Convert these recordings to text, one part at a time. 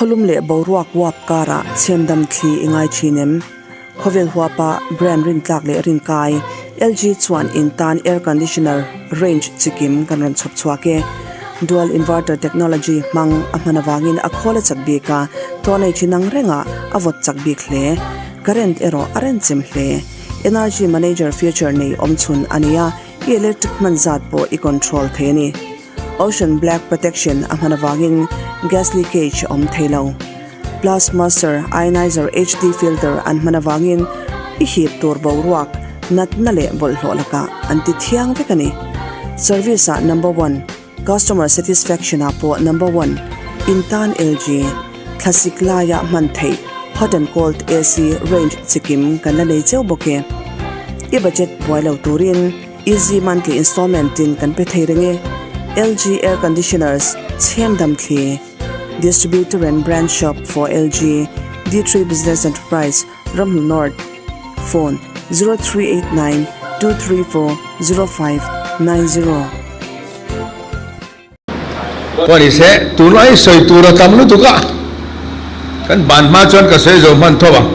Khawlum leh boruak uap karah chhemdam thli i ngai thin em? Khawvel huapa brand rintlak leh rinkai LG chuan in tan air conditioner range chikim kan rawn chhawp chhuak e. Dual inverter technology hmang a hman avangin a khawl a chak bik a, tawlei chi nang rengah a vawt chak bik hle. Current erawh a renchem hle. Energy manager feature nei awmchhun a ni a, i electric hman zat pawh i control thei a ni. Ocean Black Protection a hman avangin gas leakage a awm thei lo. Plus Master Ionizer HD filter an hman avangin i hip tur boruak, natna leh bawlhhlawh lakah an ti thiang vek a ni. Service ah number one, customer satisfaction ah pawh number one, in tan LG, thlasik laia hman theih hot and cold AC range chikim kan la nei cheu bawk e. I budget buai lo turin. Easy monthly installment tin kan pe thei reng e. LG Air Conditioners, Chhem Dam Thli, Distributor and Branch Shop for LG, D3 Business Enterprise, Ramhnu North, Phone, 0389 234 0590. Pawh ni se, tunlai sawi tur a tam lutuk a, kan ban hma chuan ka sawi zo hman tho ang.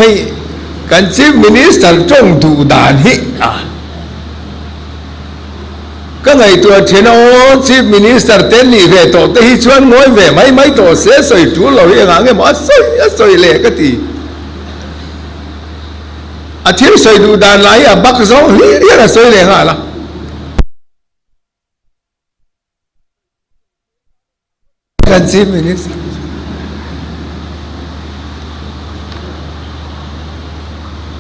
Hei kan Chief Minister tawng duh dan hi a ka ngaihtuah thin a aw, Chief Minister te nih ve tawh te hi chuan ngawi ve mai mai tawh se, sawi tul lo hi engah nge maw a sawi a sawi leh ka ti. A thil sawi duh dan lah hi a bak zawng hlir hian a sawi leh nghal a. Kan Chief Minister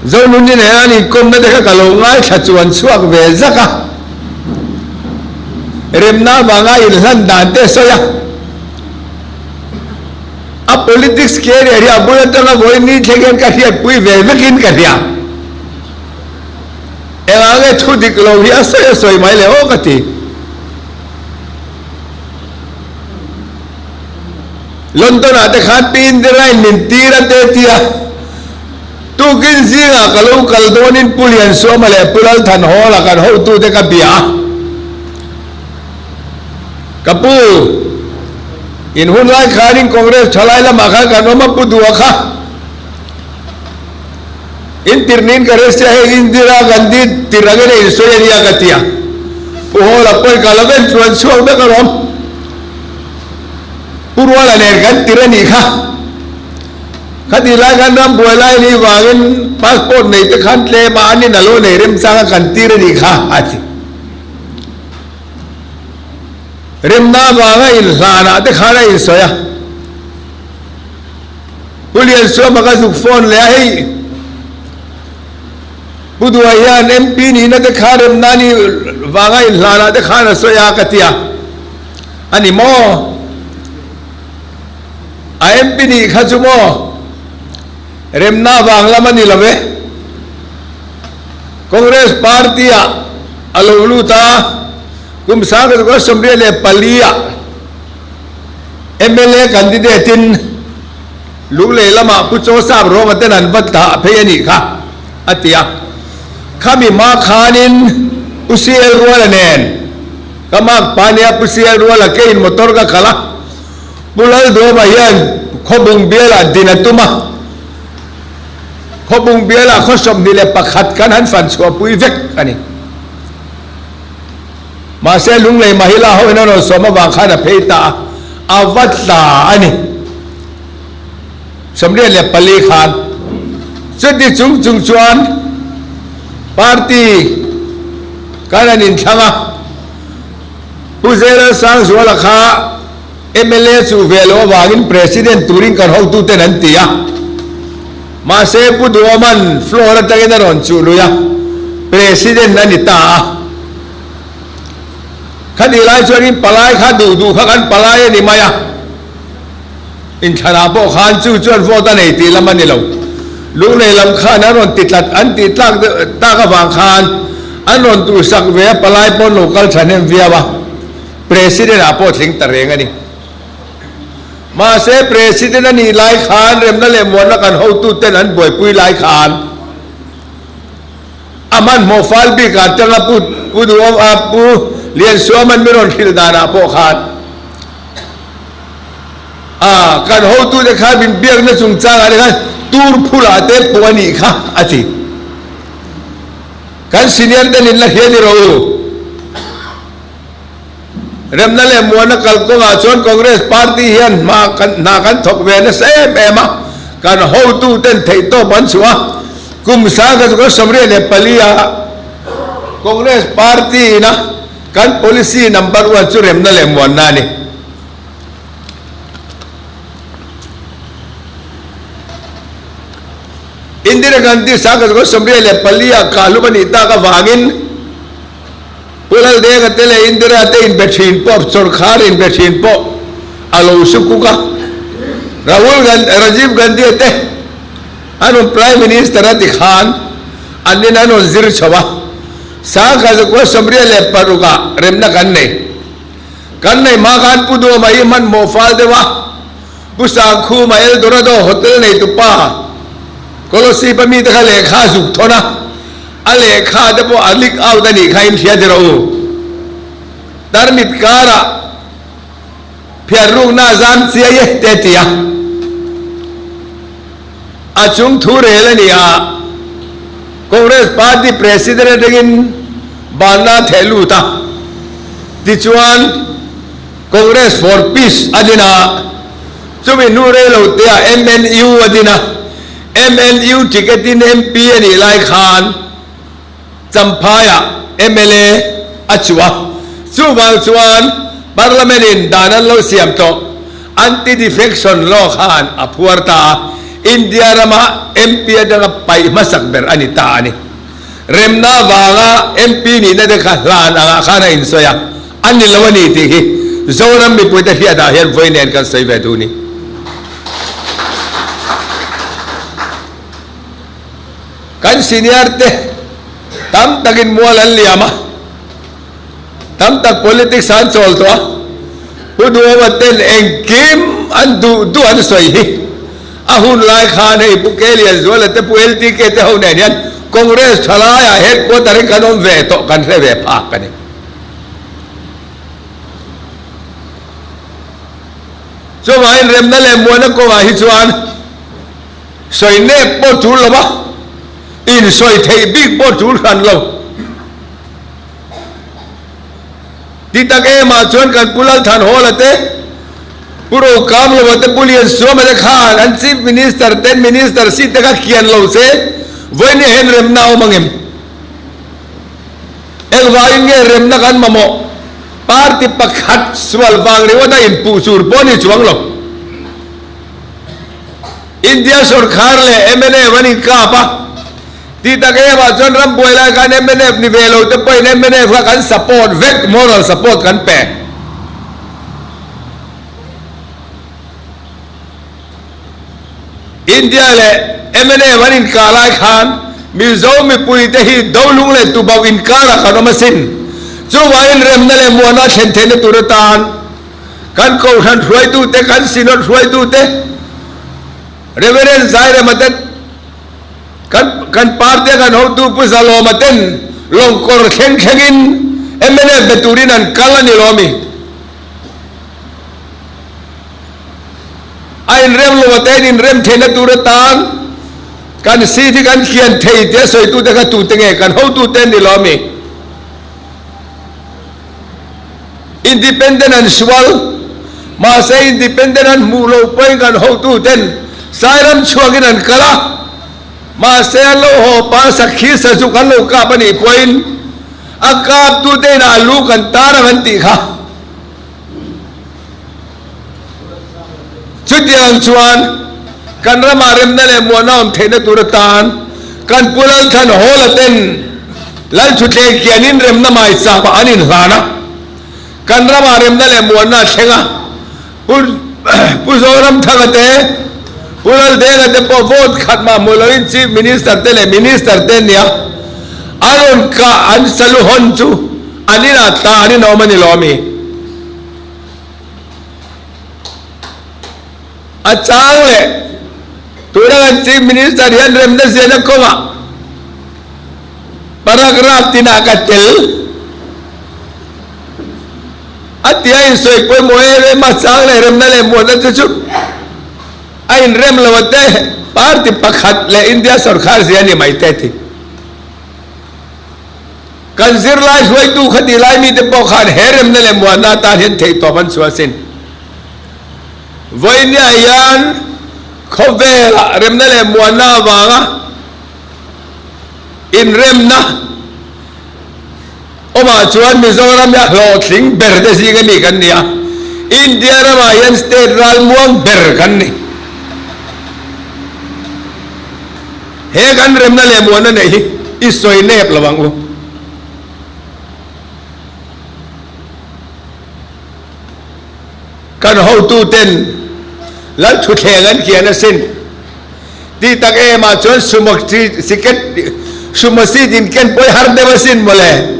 Zonuni nen an inkawmna te kha ka lo ngaithla chuan chhuak ve zak a. Remna avanga inhlan dan te a sawi a. A politics career hi a bul atanga vawiin ni thleng hian ka hriatpui ve vekin ka hria. Engah nge thu dik lo hi a sawi a sawi mai le aw ka ti. London ah te khan Pi Indira in min tir a te tia. Tukin zingah ka lo kal dawnin Pu Liansuama leh Pu Lalthanhawla kan hotute ka bia a. Ka pu, in hun lai khanin Congress thalai lamah khan kan awm a, Pu Dua kha in tirhnin ka rest a, hei Indira Gandhi tirh angin a insawi a nia ka ti a, Pu Hawla pawhin ka lo en tluan chhuak vek alawm, Pu Ruala nen kan tirh a nih kha. Khatih lai khan ram buai lai a nih vangin passport nei te khan tlem a, an in a lo nei remchang a kan tir a nih kha, a ti. Remna avanga inhlanah te khan a insawi a, Pu Liansuama ka zuk phone leh a, hei Pu Duai hian MP nihna te kha remna ni vanga inhlanah te khan a sawi a ka ti a, a ni maw? A MP nih kha chu maw remna avang lam a ni lo ve. Congress Party ah a lo lut a, kum 1984 ah mla candidate in Lunglei lamah Pu Chaw Sap Rawma ten an va tah phei a nih kha, a ti a. Khami hma khanin Pu CL Ruala nen ka mark pa nia Pu CL Ruala kein motor ka khalh a, Pu Lalduama hian Khawbung bialah din a tum a. Khawbung bialah khaw 21 kan han fan chhuahpui vek a ni. Mahse Lunglei Mahila ho in a rawn sawm avang khan a phei ta a, a va tla a ni. 84 khan chuti chung chung chuan party kan han inthlang a, Pu Zeral Sangzuala kha Mla chu ve loh avangin President turin kan hotuten an ti a. Mahse Pu Duaman floor atangin a rawn chuh lui a, President a ni ta a. Khatih lai chuanin palai kha duh duh kha kan palai a ni mai a. Inthlanah pawh khan chu chuan vote a nei tih lam a ni lo. Lunglei lam khan an rawn ti tlat an tih tlak deuh tak avang khan an rawn tuhsak ve a, palai pawn lo kal thahnem viau a. President ah pawh tling ta reng a ni. Mahse President a nih lai khan remna leh muanna kan hotu ten an buaipui lai khan a hmanhmawh fal bik ah tanga Pu Pu Duhawm a Pu Liansuaman min rawn hrilh danah pawh khan a kan hotute khan min biakna chungchangah te khan tur phulah te pawh a nih kha a ti. Kan senior ten in la hria ni rawh u. Remna leh muana kalkawngah chuan Congress party hian hma kan hna kan thawk ve nasa em em a, kan hotu ten theihtawp an chhuah a, kum sangkhat chukawr 74 ah Congress party ina kan policy number one chu remna leh muanna a ni. Indira Gandhi 1974 ah kahlum a nih tak avangin, Pu Laldenga te leh Indira te inbe thin pawh, sawrkhar inbe thin pawh a lo su kuk a. Rahul Gandhi, Rajiv Gandhi te an rawn Prime Minister a ti khan an in an rawn zir chho a. 1986 ah remna kan nei. Kan nei hma khan Pu Duama hi hmanhmawh fal deuh a, Pu Sangkhuma El Dorado Hotel neitupa Kolosip a mite kha lehkha a zuk thawn a. A lehkha te pawh a leak out a nih kha in hria tirh u. Tarmit karah phiar rukna a zam chiai e te a ti a. A chung thu rel a ni a, Congress party president atangin banna a theh lut a. Tichuan Congress for Peace a din a, chumi hnu rei lo te ah MNU a din a. MNU ticket in MP a nih lai khan Champhaiah mla a chuh a, chuvang chuan Parliament in dan an lo siam tawh Anti-Defection Law khan a phuar ta a, India rama MP atanga paih hmasak ber a ni ta a ni. Remna avanga MP nihna te kha hlan angah khan a insawi a, a ni lo a ni tih hi Zoram mipuite hriatah hian vawi nen kan sawi ve duh ni. Kan senior te tam takin mual an liam a, tam tak politics an chawl tawh a, Pu Duhoma ten engkim an duh duh an sawi hi a hun lai khan hei Pu K Lianzuala te Pu LTK te ho nen hian Congress thalaiah headquarter in kan awm ve tawh kan hre ve phak a ni. Chuvangin remna leh muana kawngah hi chuan sawi nep pawh tul lo va, insawi theih bik pawh tul hran lo. Ti tak emah chuan kan Pu Lalthanhawla te, Pu Rokamlova te, Pu Liansuama te khan an Chief Minister ten Minister seat te kha kian lo se, vawiin hian remna a awm ang em? Engvangin nge remna kan mamawh? Party pakhat sual vang ringawt a inpuh sur pawh a ni chuang lo. India sawrkhar leh mnf an inkap a, tih tak emah chuan ram buai lai khan mnf ni ve lo te pawhin mnf kha kan support vek, moral support kan pe. India leh mnf an inkah lai khan Mizo mipuite hi Dolung leh Tubauh inkarah kan awm asin. Chuvangin remna leh muana thlen theihna tur atan kan Kohhran hruaitute, kan Synod hruaitute, Reverend Zairema te, kan kan party a kan hotu Pu Zalawma ten lawngkawr thleng thlengin mnf be turin an kal a ni lawmi. A inrem lo a te in inrem theihna tur atan kan seat hi kan kian thei tia sawitute kha tute nge kan hotute an ni lo ami? Independent an sual mahse independent an hmuh loh pawhin kan hotuten Sairam chhuakin an kal a, mahse an lo haw pa sakhi sazuk an lo kap a nih pawhin a kaptute inah a lu kan tar ang an tih kha. Chutiang chuan kan ramah remna leh muahna awm theihna tur atan kan Pu Lalthlan Hawla ten Lalthutleng kianin remna maichapah an inhlan a, kan ramah remna leh muahna a thleng a, Pu Pu Zoramthanga te, Pu Laldenga te pawh vote khat mah hmu loin Chief Minister te leh Minister te an ni a, an rawn kah an salu hawn chu an inah tah an inawm a ni lo ami? A chang leh tuna kan Chief Minister hian remna ziahna kawngah paragraph tinah ka tel. Chutia insawi pawimawh em em a, chang leh remna leh muanna te chu a inrem lo a te, party pakhat leh India sorkar zia ni mai te ti. Kan zirlai hruaitu kha ti lai mite pawh khan he remna leh muanna atan hian theihtawp an chhuah asin. Vawinia hian khawvelah remna leh muanna avanga inremna awmah chuan Mizoram hi a hlawhtling ber te zing ami kan ni a, India ramah hian state ralmuang ber kan ni. He kan remna leh muanna neih hi i sawi nep lo ang u. Kan hotuten lal thuthleng an kian asin. Tih tak em ah chuan sumo siket sumo seat in ken pawi har deuh asin mawle.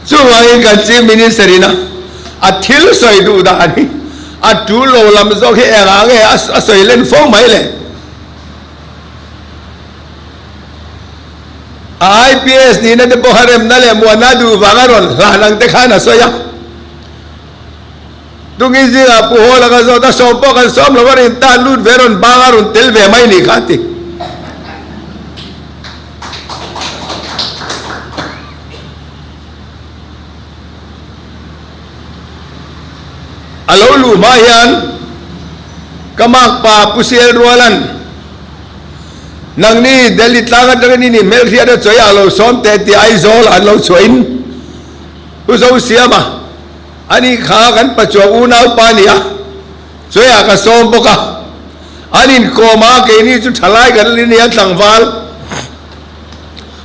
Chuvangin kan Chief Minister in a a thil sawi duh dan hi a tul lo lam zawk hi engah nge a sawi len fo mai le? A IPS nihna te pawh a remna leh muanna duh vang a rawn hlan ang te khan a sawi a. Tungi zingah Pu Hawla ka zawt a, sawm pawh kan sawm lo a rin tan lut ve rawn bang a rawn tel ve mai nih kha a ti. A lo luh hma hian ka makpa Pu Sial Rualan nangni Delhi tlang atangin in inhmelhriat a chawi ah lo sawm teh tih Aizawl an lo chhuahin Pu Zosiama ani kha kan pachuak unaupa a ni a, chawi ah ka sawm bawk a, an inkawm a keini chu thalai kan la ni a tlangval.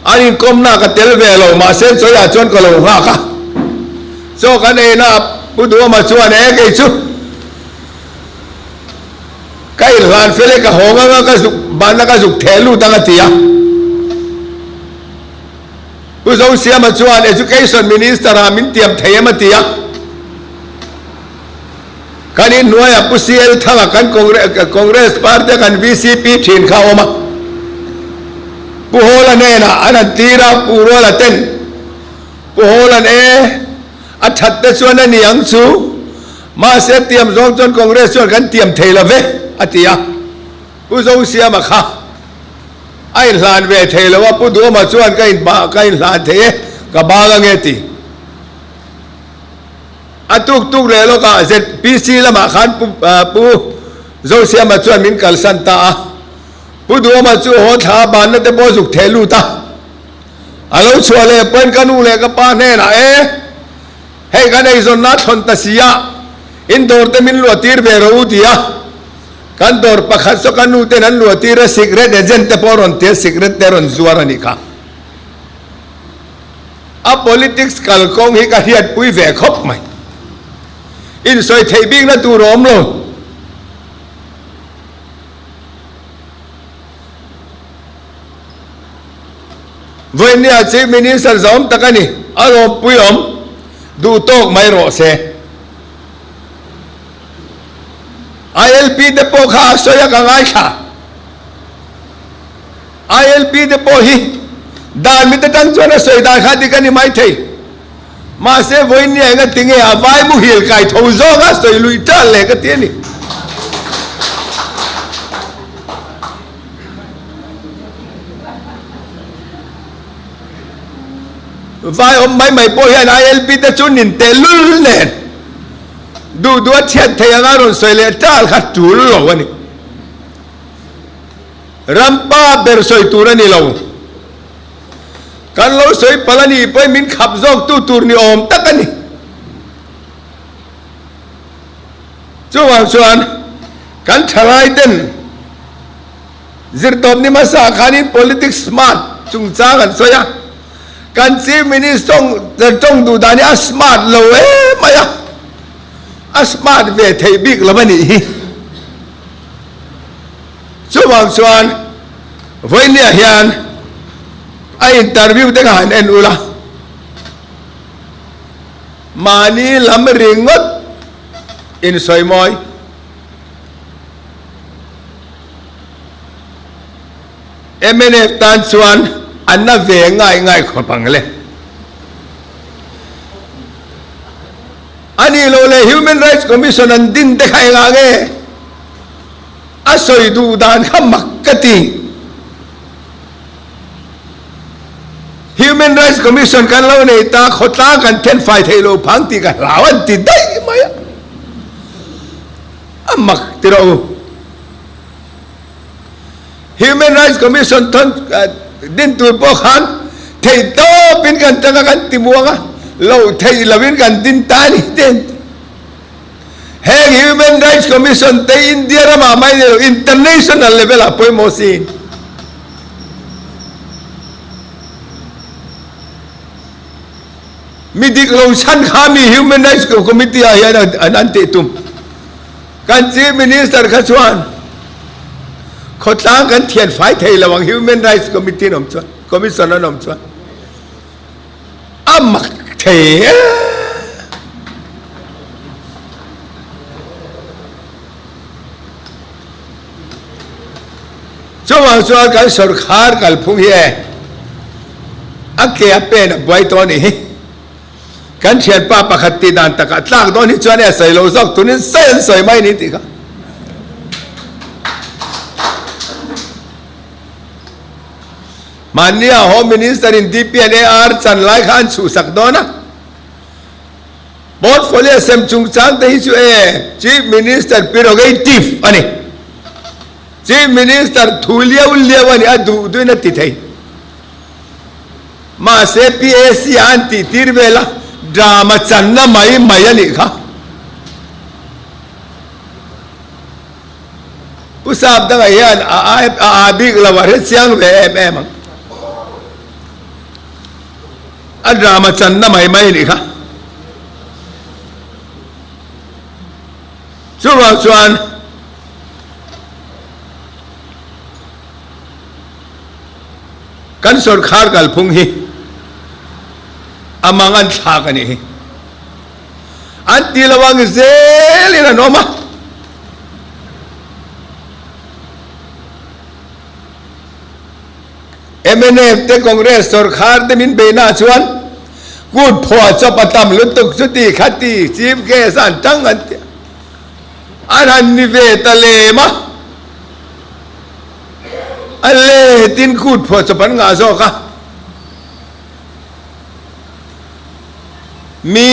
An inkawmna ka tel ve lo, mahse chawiah chuan ka lo nghak a. Chaw kan eina a Pu Duhawma chuan e kei chu ka inhlan fel e, ka hawng anga ka zuk banna ka zuk theh lut ang a ti a. Pu Zosiama chuan Education Minister ah min tiam thei em a ti a. Kan inhnuaiah Pu CL Thanga kan Congress party a kan vcp thin kha a awm a. Pu Hawla hnenah an han tir a, Pu Ruala ten Pu Hawla'n e, a that te chuan a ni ang chu, mahse tiam zawng chuan Congress chuan kan tiam thei lo ve, a ti a. Pu Zosiama kha a inhlan ve thei lo a, Pu Duhawma chuan ka ka inhlan thei e, ka bang ange ti. A tuk tuk leh lawkah ZPC lamah khan Pu Zosiama chuan min kalsan ta a. Pu Duhawma chu haw thla banna te pawh zuk theh lut a. A lo chhuah leh pawhin ka nu leh ka pa hnenah e, hei kan eizawnna a thlawn ta si a, in dawr te min luah tir ve rawh u ti a. Kan dawr pakhat saw ka nu ten an luah tir a, sikret agent te pawh rawn tia sikret te rawn zuar a nih kha. A politics kalkawng hi ka hriatpui ve khawp mai. Insawi theih bikna tur a awm lo. Vawinia Chief Minister zawm tak a ni, a lawmpui awm duh tawk mai rawh se. ILP te pawh kha a sawi a ka ngaithla. ILP te pawh hi dan mit atang chuan a sawi dan kha dik a ni maithei. Mahse vawinia enga tinge a vai muhil kai tho zawk a sawi luih tan leh ka ti a ni. Vai awm mai mai pawh hian ILP te chu nin teh lul nen duh duh a chhiat thei anga rawn sawi leh tal kha tul lo a ni. Rampa ber sawi tur a ni lo. Kan lo sawi palh a nih pawhin min khap zawktu tur ni awm tak a ni. Chuvang chuan kan thalai ten zirtawp ni hmasa khanin politics smart chungchang an sawi a. Kan Chief Minister tawng duh dan hi a smart lo em mai a, a smart ve theih bik lo a nih hi. Chuvang chuan vawinia hian a interview te kha han en ula, mahni lam ringawt insawi mawi. Mnf tan chuan a na ve ngai ngai khawp ang le. A nih loh leh Human Rights Commission an din te kha engah nge a sawi duh dan kha mak ka ti. Human Rights Commission kan lo nei ta, khawtlang kan then fai theih lo phang tih ka hlau an ti daih mai a. A mak ti rawh u. Human Rights Commission thawn din tur pawh khan theih tawpin kan tang a, kan ti muang a, loh theih lovin kan din ta a ni te an ti. Heng Human Rights Commission te India ramah mai ni lo international level ah pawimawh si. Mi dik lo chhan kha mi Human Rights Committee ah hian an tih tum. Kan Chief Minister kha chuan khawtlang kan thian fai thei lo ang Human Rights Committee an awm chuan, Commission an awm chuan a mak thei e. Chuvang chuan kan sorkar kalphung hi e a ke a pen a buai tawh a nih hi. Kan thianpa pakhat tih dan takah tlak dawn hi chuan e a sawi lo zawk tunin sawi an sawi mai ni tih kha. Mahnia Home Minister in DP and AR chan lai kha an chhuhsak dawn a. Portfolio sem chungchang te hi chu e Chief Minister prerogative a ni. Chief Minister thu liau liau a ni a duh duhin a ti thei. Mahse PAC ah an tih tir vel a, drama channa mai mai a nih kha. Pu Sapdanga hian a a a bik lo a hre chiang ve em em ang. A drama channa mai mai a nih kha. Chuvang chuan Kan sawrkhar kalphung hi a mang an thlak a nih hi. An ti lo ang zelin an awm a. Mnf te Congress sawrkhar te min beihna chuan kut phuah chawp a tam lutuk chuti khati chief guest an tang an ti a. An han ni ve ta lem a. A letin kut phuah chawp an ngah zawk a, mi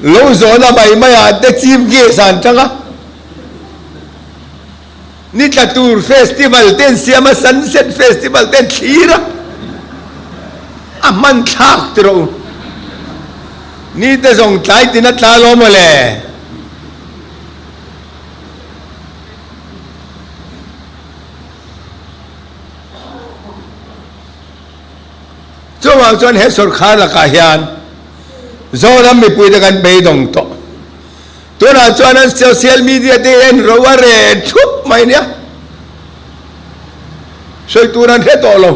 lo zawhna mai maiah te chief guest an tang a, ni tla tur festival te an siam a, sunset festival te an thlir a, a hman thlak ti rawh u, ni te zawng tlai tin a tla lo mawle. Chuvang chuan he sawrkhar lakah hian Zoram mipuite kan beidawng tawh. Tunah chuan an social media te hi an ro a reh thup mai nia. Sawi tur an hre tawh lo.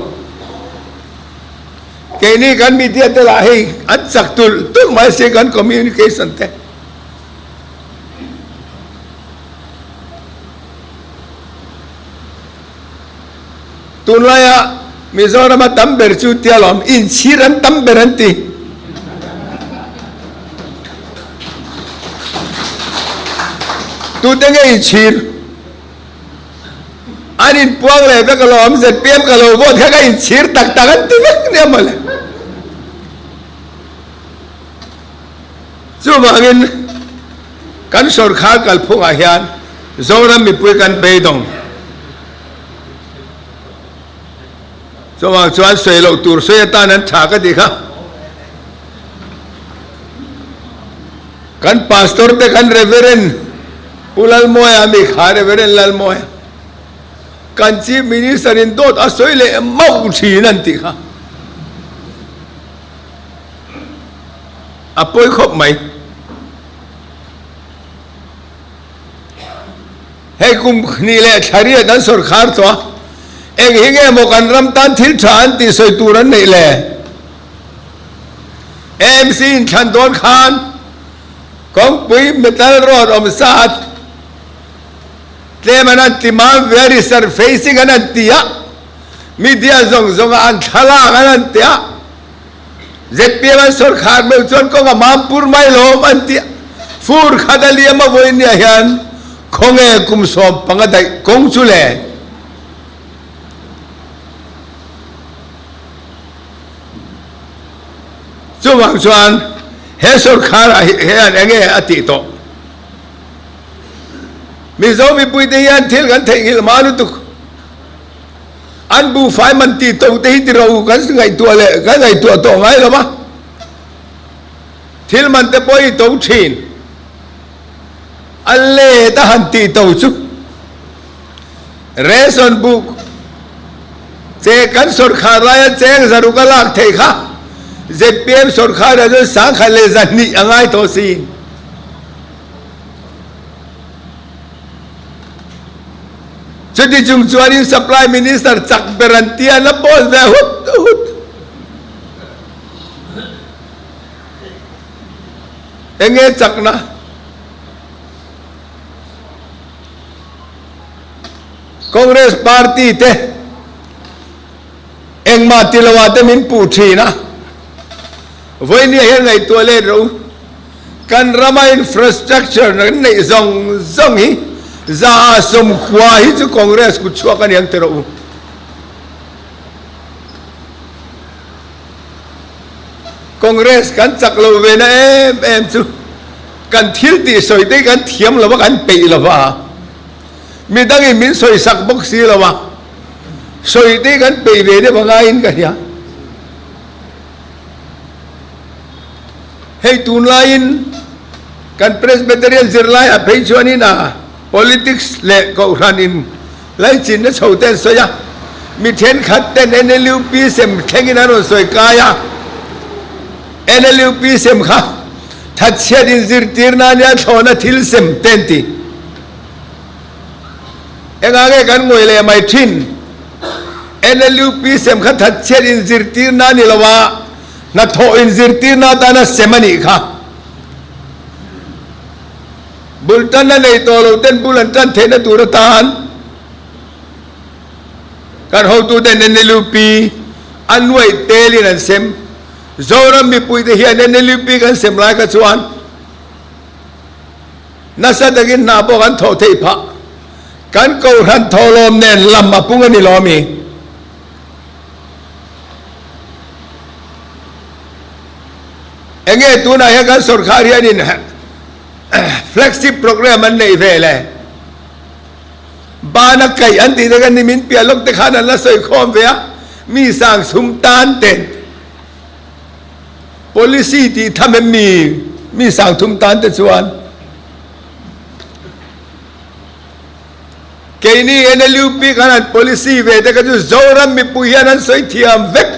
Keini kan media te lah hei an chak tulh tulh mai si kan communication te. Tunlaia Mizorama tam ber chu tia lawm inchhir an tam ber an ti. Tute nge inchhir? An inpuang leh vek alawm ZPM ka lo vote kha ka inchhir tak tak an ti vek nia mawle. Chuvangin kan sawrkhar kalphungah hian Zoram mipui kan beidawng. Chuvang chuan sawi loh tur sawi atan an tha ka ti kha. Kan pastor te kan Reverend Pu Lalmawia mi kha Reverend Lalmawia kan Chief Minister in dawt a sawi leh mauh thin an tih kha. A pawi khawp mai. Hei kum hnih leh thla riat an sawrkhar tawh a, eng hi nge maw kan ram tan thil tha an tih sawi tur an neih le? AMC inthlan dawn khan kawngpui metal road awm sa tlem an han ti mam ve a, resurfacing an han ti a, media zawng zawnga an thlalak an han ti a. Zpm an sawrkhar meuh chuan kawng a mam pur mai lawm an ti a, fur khat a liam a vawiin nia hian khawnge kum 15 daih kawng chu le? Chuvang chuan he sawrkhar ah hian enge a tih tawh? Mizo mipuite hian thil kan theihnghilh hma lutuk. An buhfai man tih to te hi tiro kan ngaihtuah leh kan ngaihtuah tawh ngai lo va, thil man te pawh hi to thin. A let a han tih to chu ration book che kan sawrkhar laia cheng zaruk a lak theih kha zpm sawrkharah chuan 1100 a ngai tawh si. Chuti chung chuanin Supply Minister chak ber an tia la post ve hut hut. Enge chakna? Congress Party te engmah ti lo ah te min puh thin a. Vawinia hian ngaihtuah let rawh u. Kan rama infrastructure kan neih zawng zawng hi 90% hi chu Congress kut chhuak a ni ang ti rawh u. Congress kan chak lo ve na em em chu kan thil tih sawi te hi kan thiam lo va, kan peih lo va, midangin min sawi sak bawk si lo va, sawi te hi kan peih ve deuh a ngaiin ka hria. Hei tunlaiin kan Presbyterian zirlaiah phei chuanin a politics leh kohhran in laichinna chho te an sawi a, mi thenkhat ten NLUP sem thlengin an rawn sawi kai a, NLUP sem kha thatchhiat inzirtirna ania thlawhna thil sem te an ti. Engah nge kan ngawih leh mai thin? NLUP sem kha thatchhiat inzirtirna a ni lo a, hnathawh inzirtirna atana sem a nih kha. Bul tanna nei tawh lo ten bul an tan theihna tur atan kan hotuten NLUP a nuaih telin an sem. Zoram mipuite hian NLUP kan sem lai kha chuan Nasa takin hna pawh kan thawh theih phah. Kan kohhran thawhlawm nen lam a pung a ni lo ami? Enge tunah hian kan sawrkhar hianin flagship program an neih ve le? Bana kaih an tih te khan nimin piah lawk te khan an la sawi khawm ve a, mi sang sum tan ten. Policy tih tham em mi mi 30,000 tan te chuan keini NLUP khan an policy ve te kha chu Zoram mipui hian an sawi thiam vek.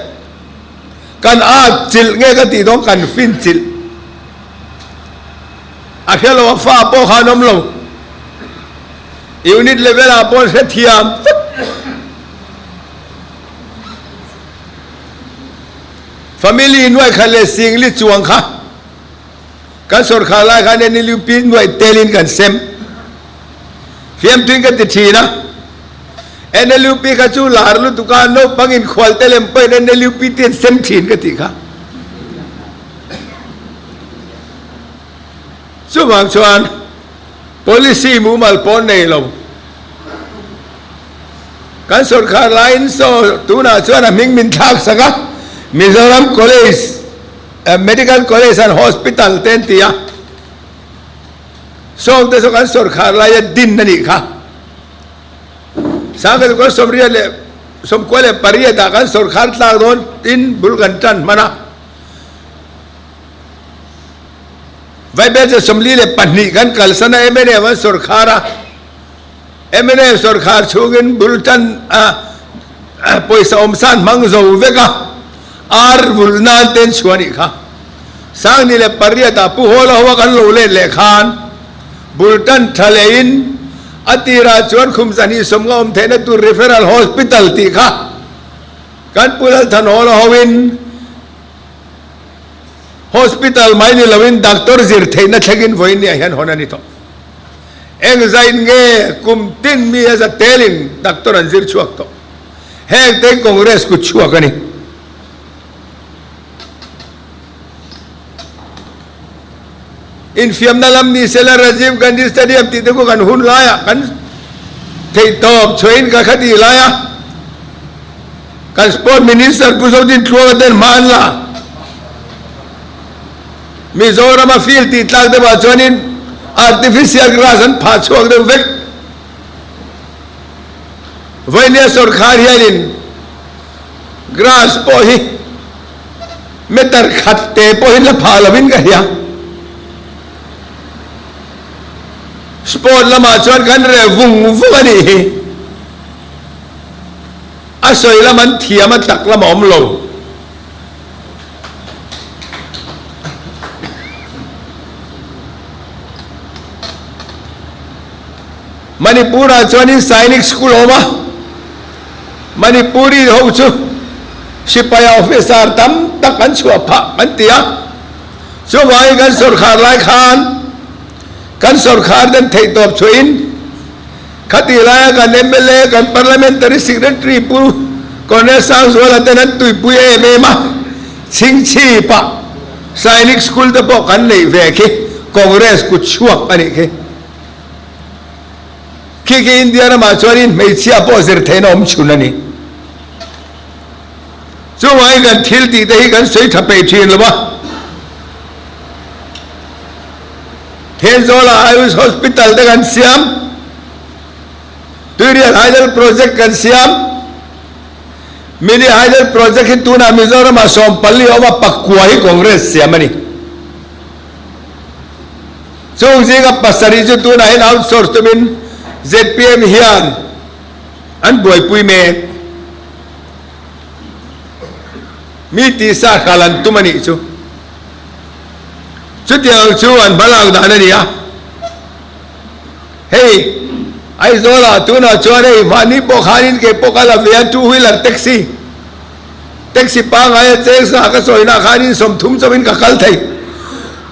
Kan at chilh nge ka tih dawn kan fin chilh. A hre lo a fa pawh khan awm lo. Unit level ah pawh an hre thiam vek. Family nuaih khat leh singli chuang kha kan sawrkhar lai khan NLUP nuaih telin kan sem. Fiamtuin ka ti thin a, NLUP kha chu lar lutuk a, naupang inkhual te lem pawhin NLUP te an sem thin ka tih kha. Chuvang chuan policy mumal pawh nei lo. Kan sawrkhar laiin saw tunah chuan a hming min thlak sak a, Mizoram College, Medical College and Hospital te an ti a, sawng te saw kan sawrkhar laia din a nih kha. 1998 ah kan sawrkhar tlak dawn tin bul kan tan hman a, 42 kan kalsan a mnf an sawrkhar a, Mnf sawrkhar chhungin bul tan a pawisa awmsan hmang zo vek a, ar vulh nan ten chhuah nih kha. 2008 ah Pu Hawla hoa kan lo let leh khan bul tan tha lehin a tirah chuan khum 250 awm theihna tur Referral Hospital tih kha kan Pu Lalthan Hawla hoin Hospital mai ni loin doctor zir theihna thlengin vawiin ni ah hian hawn a ni tawh. Eng zain nge kum tin mi a za telin doctor an zir chhuak tawh. Heng te Congress kut chhuak a ni. Infiamna lam ni sela Rajiv Gandhi Stadium tih te khu kan hun laiah kan theihtawp chhuahin ka kha tih lai a, kan Sport Minister Pu Zodin Tluanga ten hma an la. Mizorama field tih tlak deuhah chuanin artificial grass an phah chhuak deuh vek. Vawinia sawrkhar hianin grass pawh hi meter khat te pawhin la phah lovin ka hria. Sport lamah chuan kan reh vung vung a nih hi. A sawi lam an thiam a tak lam a awm lo. Manipur-ah chuanin Sainik School a awm a, Manipuri ho chu sipaia officer tam tak an chhuah phah an ti a, chuvangin kan sawrkhar lai khan kan sawrkhar ten theihtawp chhuahin Khatih laia kan mla, kan Parliamentary Secretary Pu Colonel Sangzuala ten an tuipui em em a, Chhingchhipah Sainik School te pawh kan neih ve khi Congress kut chhuak a nih khi. Khi khi India ramah chuanin hmeichhia pawh zir theihna awm chhun a ni. Chuvangin kan thil tih te hi kan sawi tha peih thin lo va. Thenzawla Ayush Hospital te kan siam, Tuirial Hydel Project kan siam, Mini Hydel Project hi tunah Mizoramah 14 a awm a, pakua hi Congress siam a ni. Chung zinga pasarih chu tunah hian outsource tumin zpm hian an buaipui mek. Mi tihsa hral an tum a nih chu. Chutiang chu an hmalak dan a ni a, hei Aizawlah tunah chuan hei mahni pawh khanin kei pawh ka la ve a, two wheeler taxi, taxi pangngaia cheng sa ka sawina khanin 30 chauhin ka kal thei.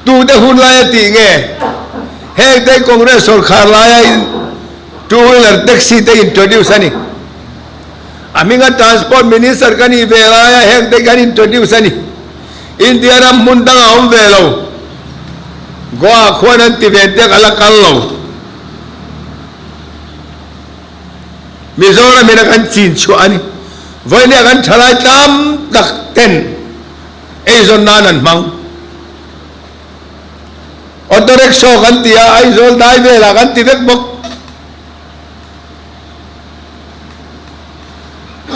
Tute hun laia tih nge heng te Congress sawrkhar laia two wheeler taxi te introduce a ni. A hminga transport minister ka nih ve laia heng te kan introduce a ni. India ram hmun dang a awm ve lo. Goa khuan an ti ve tek a la kal lo. Mizoram in a kan chin chhuah a ni. Vawinia kan thalai tlam tak ten eizawn nan an hmang. Auto rickshaw kan ti a, Aizawl dai velah kan ti vek bawk.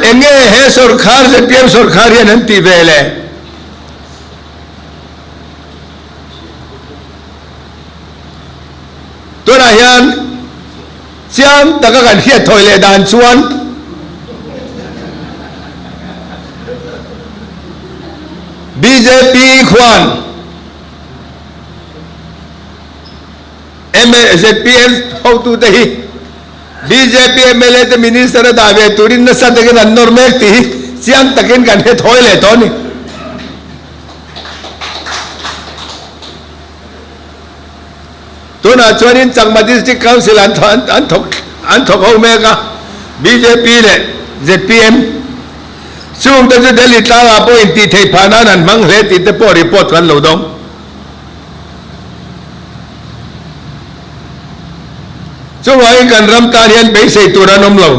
Enge he sawrkhar zpm sawrkhar hian an tih ve le? Tunah hian chiang taka kan hriat thawi leh dan chuan bjp khuan Zpm hotute hi bjp mla te minister a dah ve turin nasa takin an nawr mek tih hi chiang takin kan hre thawi leh tawh a ni. Tunah chuanin Chakma District Council an an thawk an thawk ho mek a, bjp leh zpm chungte chu Delhi tlangah pawh intih theih phah nan an hmang hle tih te pawh report kan lo dawng. Chuvangin kan ram tan hian beisei tur an awm lo.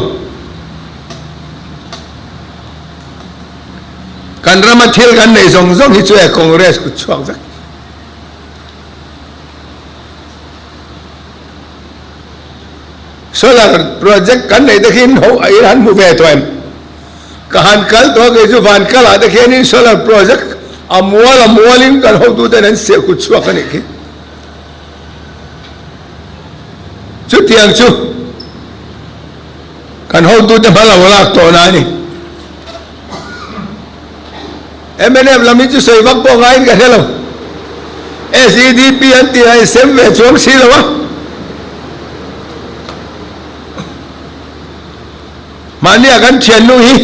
Kan rama thil kan neih zawng zawng hi chu e Congress kut chhuak vek. Solar project kan neih te khi in ho in han hmu ve tawh em? Ka han kal tawh a kei chu van kal ah te khianin solar project a mual a mualin kan hotuten an siah kut chhuak a nih khi. Chutiang chu kan hotute hma lo lak tawhna a ni. Mnf lam hi chu sawi vak pawh ngaiin ka hre lo. SEDP an tih a insem ve chuang si lo a. Mahnia kan thiannu hi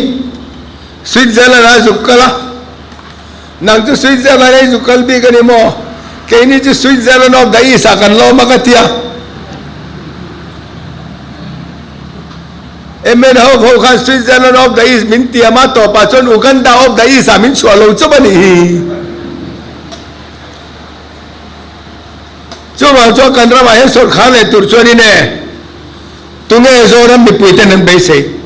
Switzerland ah zuk kal a, nang chu Switzerland ah i zuk kal bik a ni maw? Keini chu Switzerland of the East ah kan lawm a ka ti a. MN ho ho khan Switzerland of the East min tiam a, tawpah chuan Uganda of the East ah min chhuah lo chauh a nih hi. Chuvang chuan kan ramah hian sawrkhar leh tur chuanin e, tunge Zoram mipuiten an beisei?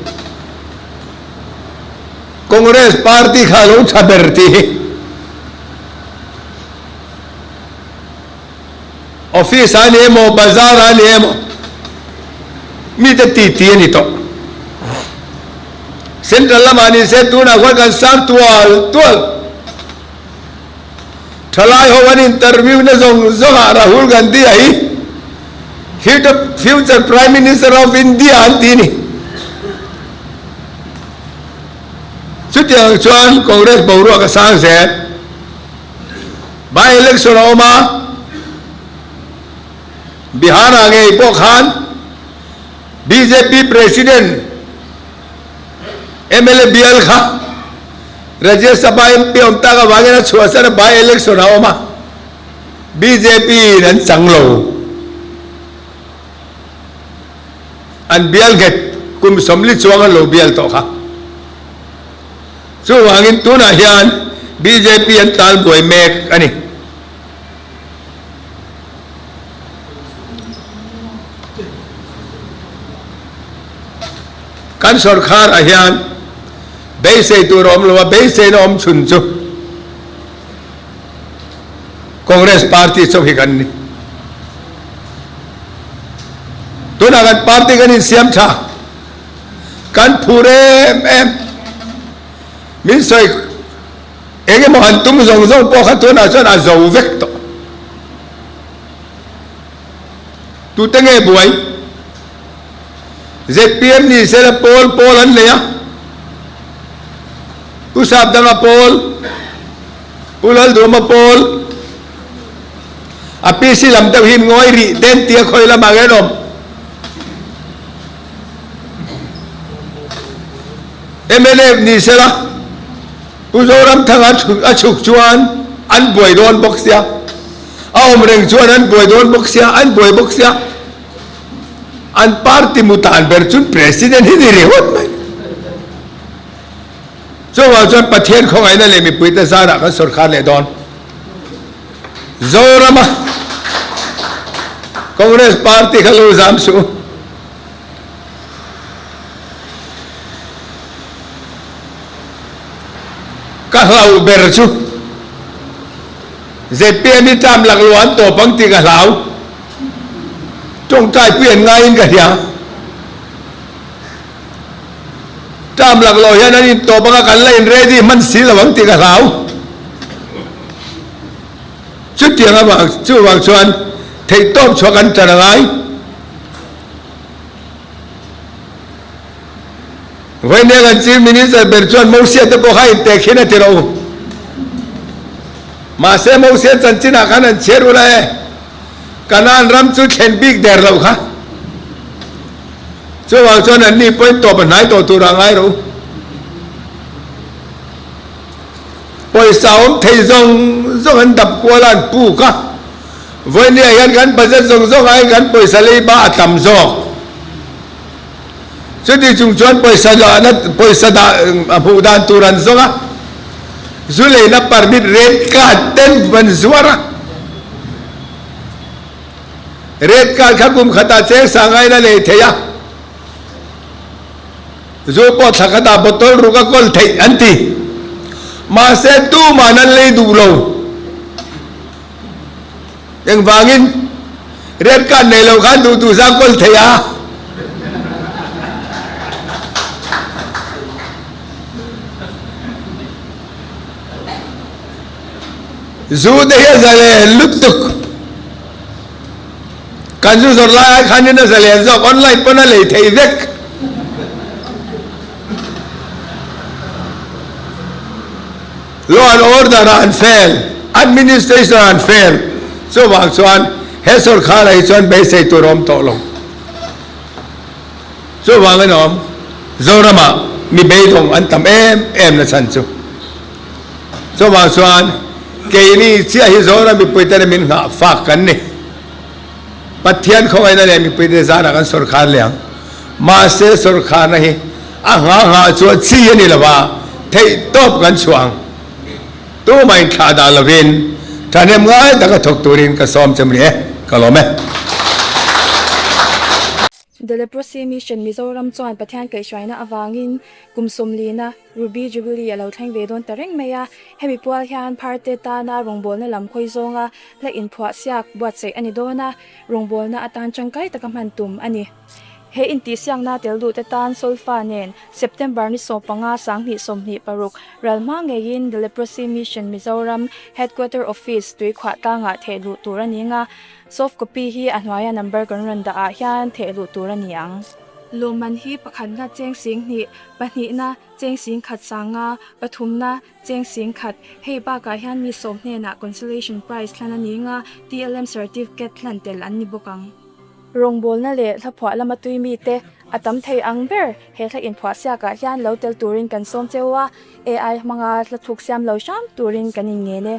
Congress party kha a lo tha ber tih hi Office ah a ni emaw, bazar ah a ni emaw, mite titi a ni tawh. Central lamah ni se tunah khuan kan sang tual tual. Thalai ho an interview na zawng zawngah Rahul Gandhi a hi future Prime Minister of India an ti a ni. Chutiang chuan Congress boruak a sang zel. By election a awm a, Bihar ah ngei pawh khan bjp President mla bial kha Rajya Sabha MP awm tak avangin a chhuahsan a by election a awm a, bjp in an chang lo. An bial nghet kum 40 chuang an lo bial tawh kha. Chuvangin tunah hian bjp an tal buai mek a ni. Kan sawrkharah hian beisei tur a awm lo a, beiseina awm chhun chu Congress party chauh hi kan ni. Tunah kan party kan insiam tha. Kan phur em em. Min sawi eng emaw han tum zawng zawng pawh kha tunah chuan a zo vek tawh. Tute nge buai? Zpm ni sela pawl pawl an nei a, Pu Sapdanga pawl, Pu Lalduhawma pawl, a PC lam deuh hi ngawi rih den tia khawi lamah nge an awm? Mnf ni sela Pu Zoramthanga a chhuk chuan an buai dawn bawk sia, a awm reng chuan an buai dawn bawk sia, an buai bawk sia. An party mutan ber chu President hi ni ringawt mai. Chuvang chuan Pathian khawngaihna leh mipuite zarah kan sawrkar leh dawn. Zorama Congress party kha lo zam suh u. Ka hlauh ber chu zpm hi tlam laklawh an tawp ang tih ka hlau. Tawngtai pui an ngaiin ka hria. Tlam laklawh hian an intawp anga kan la in ready hman si lo ang tih ka hlau. Chutiang avang chuvang chuan theihtawp chhuah kan tan a ngai. Vawinia kan Chief Minister ber chuan Mosia te pawh kha intek hin a ti rawh u. Mahse Mosia chanchinah khan an chhiar ula e, Kanaan ram chu thlen bik der lo kha. Chuvang chuan anni pawhin tawp a hnai tawh turah ngai rawh u. Pawisa awm thei zawng zawng an dap kual a, an puk a. Vawinia hian kan budget zawng zawng aiin kan pawisa leiba a tam zawk. Chuti chung chuan pawisa dahna pawisa dah a hmuh dan tur an zawng a, zu leina permit red card ten an zuar a. Red card kha kum khatah cheng sangain a lei thei a, zu pawh thla khatah bottle ruk a kawl theih an ti. Mahse tuman an lei duh lo. Engvangin red card nei lo khan duh duh zang kawl thei a? Zu te hi a zalen lutuk. Kan zu zawrh lai ai khanin a zalen zawk, online pawn a lei thei vek. Law and order ah an fail, administration ah an fail, chuvang chuan he sawrkharah hi chuan beisei tur a awm tawh lo. Chuvangin awm Zoramah mi beidawng an tam em em na chhan chu. Chuvang chuan keini chiah hi Zoram mipuite leh min nghah fak kan ni. Pathian khawngaihna leh mipuite zanah kan sawrkhar leh ang. Mahse sawrkharna hi a nghah nghah chu a chi a ni lo a, theih tawp kan chhuah ang. Tumah inthlah dah lovin thahnem ngai taka thawk turin ka sawm che mawni e. Ka lawm e. The Leprosy Mission Mizoram chuan Pathian kaihhruaina avangin kum sawmlina Ruby Jubilee a lo thleng ve dawn ta reng mai a. Hemi pual hian pharte tana rawngbawlna lam khawi zawnga hla inphuah siak buatsaih a ni dawn a, rawngbawlna atan tangkai taka hman tum a ni. He intihsiakna tel duhte tan solfa nen September ni 15 2026 ral hma ngeiin The Leprosy Mission Mizoram Headquarter Office tuikhuah tlangah theh luh tur a ni nga, soft copy hi a hnuaia number kan rawn dah ah hian theh luh tur a ni ang. Lawmman hi pakhatna cheng sing hnih, pahnihna cheng sing khat sanga, pathumna cheng sing khat. Hei bakah hian mi sawm hnenah consolation prize hlan a ni nga, TLM certificate hlan tel an ni bawk ang. Rawngbawlna leh hlaphuah lama tui mite a tam thei ang ber he hla inphuah siakah hian lo tel turin kan sawm cheu a, AI hmanga hla thuk siam lo hram turin kan inngen e.